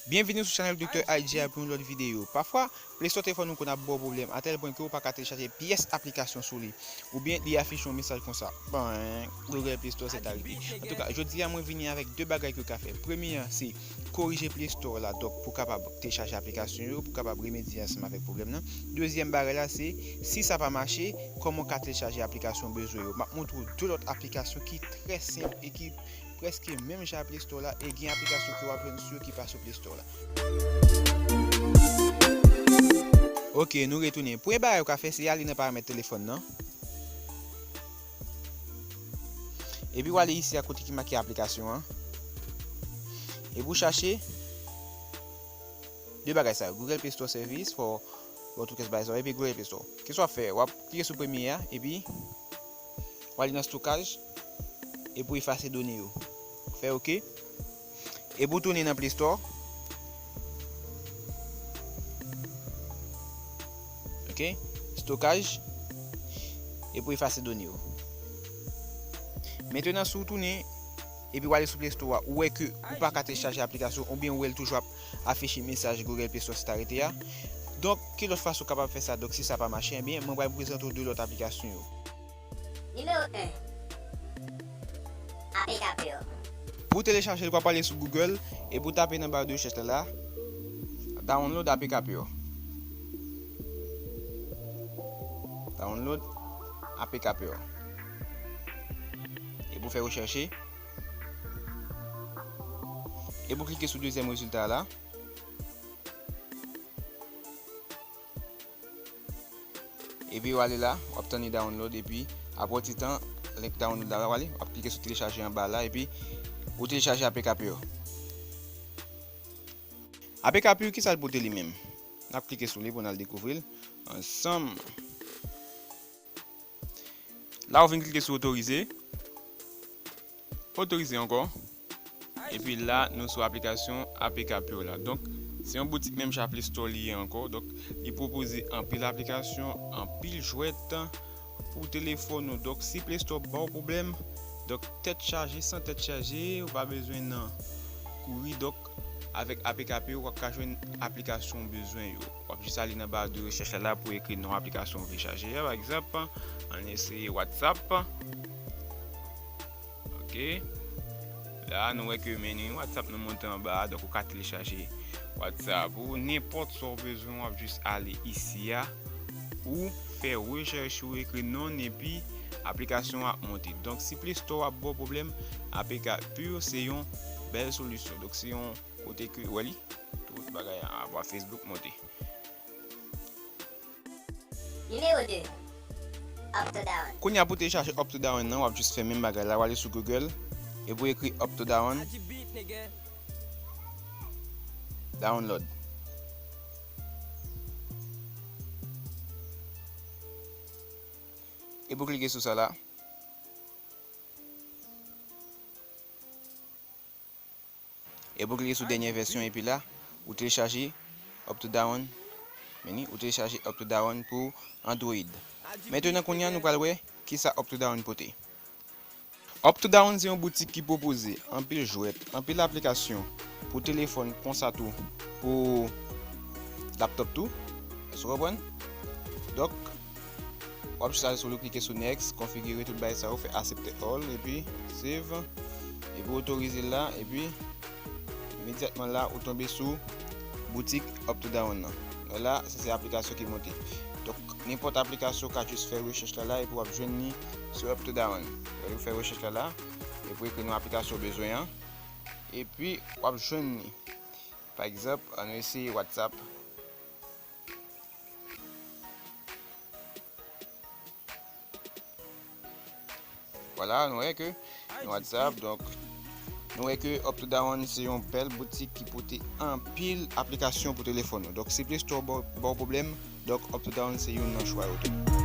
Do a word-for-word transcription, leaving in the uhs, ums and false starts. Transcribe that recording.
Byenvini sou chanèl Doktè I G A pou yon lòt videyo. Pafwa, Play Store telefòn ou konn ap ba w pwoblèm atèl pwen ke ou pa ka telechaje pyès aplikasyon sou li. Oubyen li afiche yon mesaj konsa. Bon, Google Play Store c'est arrivé. Antouka, jodi a mwen vini avèk de bagay ke w ka fè. Premye an, se korije Play Store la, donk pou kapab telechaje aplikasyon yo, pou kapab remedye ansanm avèk pwoblèm nan. Dezyèm bagay la, se si sa pa mache, kòman w ka telechaje aplikasyon w bezwen yo. M ap montre w de lòt aplikasyon ki trè senp e ki prèske menm jan ak Play Store la, e gen aplikasyon ke w ap jwenn sou yo ki pa sou Play Store la. Ok, nou retounen. Premye bagay ou ka fè, se ale nan paramèt telefòn nan. Epi w ale isi a kote ki make aplikasyon an. Epi w chache de bagay sa yo. Google Play Store Service, fò w tout kès bagay sa yo. Epi Google Play Store. Kisa w ap fè? W ap klike sou premye a, epi w ale nan stokaj, epi w efase done yo. Fè ok. Epi w tounen nan Play Store. Ok. Stokaj. Epi w efase done yo. Mentnan, si w tounen, epi w ale sou Play Store a, ou wè ke ou pa ka telechaje aplikasyon, oubyen ou wè l toujou ap afiche mesaj Google Play Store c'est arrêté a. Donk, ki lòt fason w kapab fè sa? Donk, si sa pa mache, ebyen, mwen pral prezante w de lòt aplikasyon yo. Nimewo en, A P K Pure. Pou telechaje l, w ap ale sou Google epi w tape nan ba de rechèch la, la, download A P K Pure. Download A P K Pure. Epi w fè rechèche. Epi w klike sou dezyèm rezilta a la. Epi w ale la, w ap tann li download, epi apre yon ti tan, link download la, w ale, w ap klike sou telechaje anba la, epi ou telechaje A P K Pure. A P K Pure, kisa l pote li menm? N ap klike sou li pou n al dekouvri l ansanm. La, ou vin klike sou otorize. Otorize ankò. Epi la, nou sou aplikasyon A P K Pure la. Donk, se yon boutik menm jan Play Store li ye ankò. Donk, li pwopoze anpil aplikasyon, anpil jwèt pou telefòn ou. Donk, si Play Store ba w pwoblèm, donk, tèt chaje, san tèt chaje, ou pa bezwen nan kouri. Donk, avèk A P K Pure, w ap ka jwenn aplikasyon w bezwen yo. W ap jis ale nan ba de rechèch la, la pou ekri non aplikasyon w vle chaje a. Pa egzanp, ann eseye WhatsApp. Ok. La, nou wè ke meni WhatsApp nou monte anba a, donk ou ka telechaje WhatsApp ou, nenpòt sa w bezwen, w ap jis ale isi a, ou fè rechèch ou, ekri non, epi aplikasyon an ap monte. Donk, si Play Store ap ba w pwoblèm, A P K Pure se yon bèl solisyon. Donk, se yon kote ke, wè li, tout bagay an, ap wè Facebook monte. Nimewo de, Up to Down. Kounye a pou telechaje Up to Down nan, w ap jis fè menm bagay la, w ale sou Google, epi w ekri Up to Down, download. Epi w klike sou sa la. Epi w klike sou dènyè vèsyon, epi la, ou telechaje Up to Down. Meni, ou telechaje Up to Down pou Android. Mentnan, kounye a, nou pral wè kisa Up to Down pote. Up to Down se yon boutik ki pwopoze anpil jwèt, anpil aplikasyon pou telefòn, konsa tou pou laptop tou. Èske w konprann? Donk, w ap jis ale sou li, klike sou next, konfigire tout bagay sa yo, fè aksepte all, epi save, epi otorize l la, epi imedyatman la, ou tonbe sou boutik Up to Down nan. Wè la, sa se aplikasyon ki monte. Donk, nenpòt aplikasyon, w ka jis fè rechèch la la, epi w ap jwenn li sou Up to Down. Wè, ou fè rechèch la la, epi w ekri non aplikasyon w bezwen an, epi w ap jwenn li. Pa egzanp, ann eseye WhatsApp. Vwala, nou wè ke nan WhatsApp, donk, nou wè ke Up to Down se yon bèl boutik ki pote anpil aplikasyon pou telefòn nou. Donk, si Play Store ba w, ba w pwoblèm, donk, Up to Down se youn nan chwa yo tou.